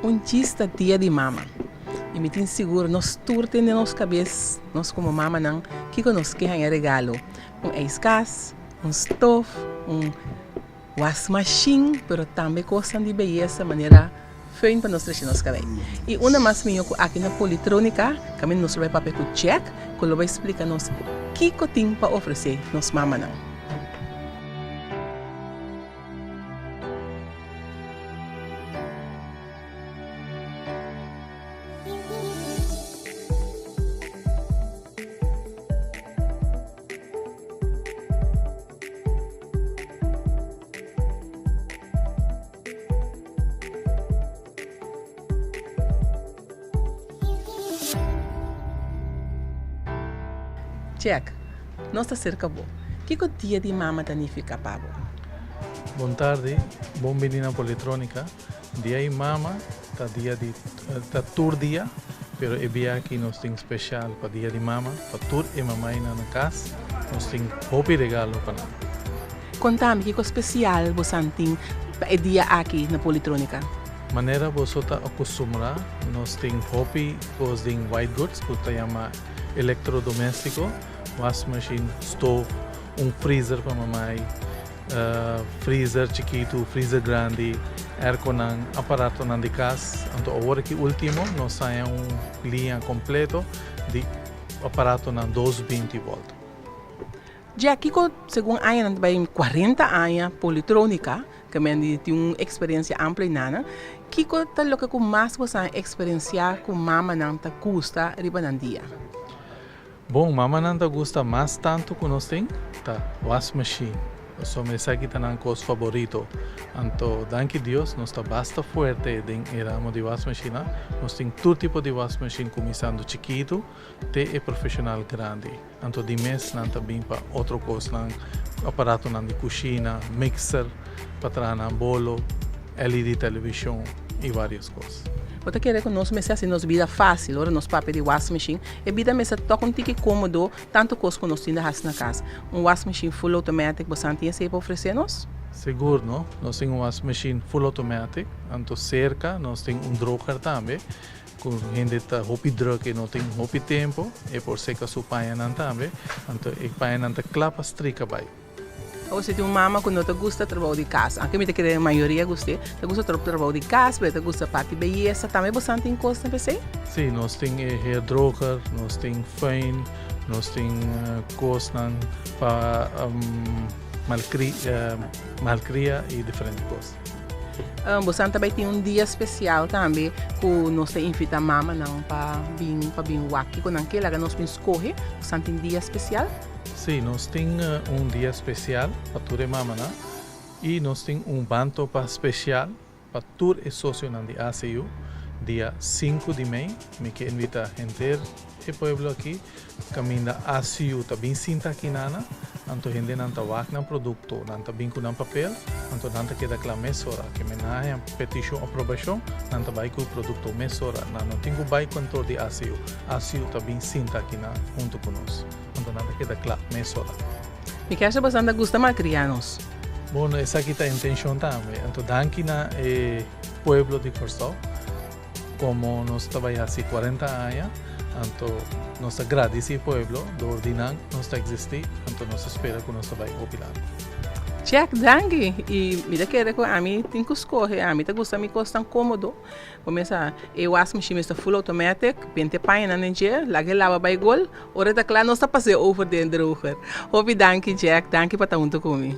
Un djis ta dia di mama y mi tin sigur nos tur tin den nos cabes, nos como mamanan, kico nos ke haña regalo, un ijskas, un stof, un wasmashin, pero tambe cosnan di beyesa manera föhn pa nos trece nos cabey. Y una mas miyo cu aki na Politronica caminda nos lo bay papia cu Jack cu lo bay splica nos kico tin pa ofrece nos mamanan. Jack, nos ta serka bo. Kiko Dia di Mama ta nifiká pa bo? Bon tardi, bon bini na Politronica. Dia di Mama ta dia di ta tur dia, pero e bia aki nos tin special pa Dia di Mama, pa tur e mamainan na cas, nos tin hopi regalo pa nan. Konta mi kiko spesial bosan tin pa e dia aki na Politronica? Manera boso ta akustumbrá, nos tin hopi kos den white goods ku ta yama elektrodomestiko, wasmashin, stof, un freezer pa mamai, freezer chikitu, freezer grandi, airconan, aparatonan di kas. Anto awor aki ultimo nos haña un liña kompleto di aparatonan 220 volt. Dja kiko segun añanan ta bai 40 aña Politronica, ke men di tin un eksperensia amplio einan, kiko ta loke ku mas bo sa eksperensiá ku mamanan ta gusta riba nan dia? Bon, mamanan ta gusta mas tantu ku nos tin ta wasmashin, pasobra esaki ta nan kos faborito. Anto danki Dios nos ta basta fuerte den e ramo di wasmashinnan. Nos tin tur tipo di wasmashin kuminsando chikitu te e profeshonal grandi. Anto di mes nan ta bin pa otro kosnan, aparatonan di kushina, mixer pa traha nan bolo, LED televishon i varios kos. Bo ta kere ku nos mester hasi nos bida fásil ora nos papia di wasmashin? E bida mester tok un tiki kómodo, tantu kos ku nos tin di hasi na kas. Un wasmashin full automatic bo san tin esei pa ofresé nos? Sigur no. Nos tin un wasmashin full automatic, anto serka nos tin un droger tambe. Ku hende ta hopi druk e no tin hopi tempo, e por seka su pañanan tambe, anto e pañanan ta kla pa strika bai. Awor si tin un mama ku no ta gusta trabou di kas, anke mi ta kere mayoria gust'é, ta gusta trabou di kas, pero e ta gusta parti beyesa, tambe bosan tin kos na p'esei? Si, nos tin e hair droger, nos tin föhn, nos tin kosnan pa malkria i diferente kos. Bosan ta bai tin un dia spesial tambe ku nos ta invita mamanan pa bin pa bin wak kiko nan ke laga nos bin skohe. Bosan tin dia spesial? Sí, nos tin un dia spesial pa tur e mamanan i nos tin un bantopa spesial pa tur e sosionan di ACU dia sinku di mei. Mi ke invita henter e pueblo aki Kaminda ACU ta bin sinta aki nana, anto hendenan ta wak nan produkto, nan ta bin ku nan papel, anto nan ta keda kla mesora. Ke men a haña petishon aprobashon, nan ta bai ku e produkto mesora. Nan no tin ku bai kantor di ACU. ACU ta bin sinta aki nan huntu ku nos, anto nan ta keda kla mesora. Mi kier sa boso ta gusta malkriá nos. Bon, esaki ta intenshon tambe. Anto danki na e pueblo di Kòrsou. Como nos ta bay haci 40 aña, anto nos ta gradici pueblo door di nan nos ta existi, anto nos ta spera cu nos ta bay hopi largo. Jack, danki! Y mi ta kere cu ami tin cu scoge, ami ta gusta mi cosnan comodo, bo mester e wasmachine mester full automatic, bente pañanan den dje, laga e laba bay gol, ora e ta cla nos ta pas'e over den droger. Hopi danki Jack, danki pa ta hunto cu mi.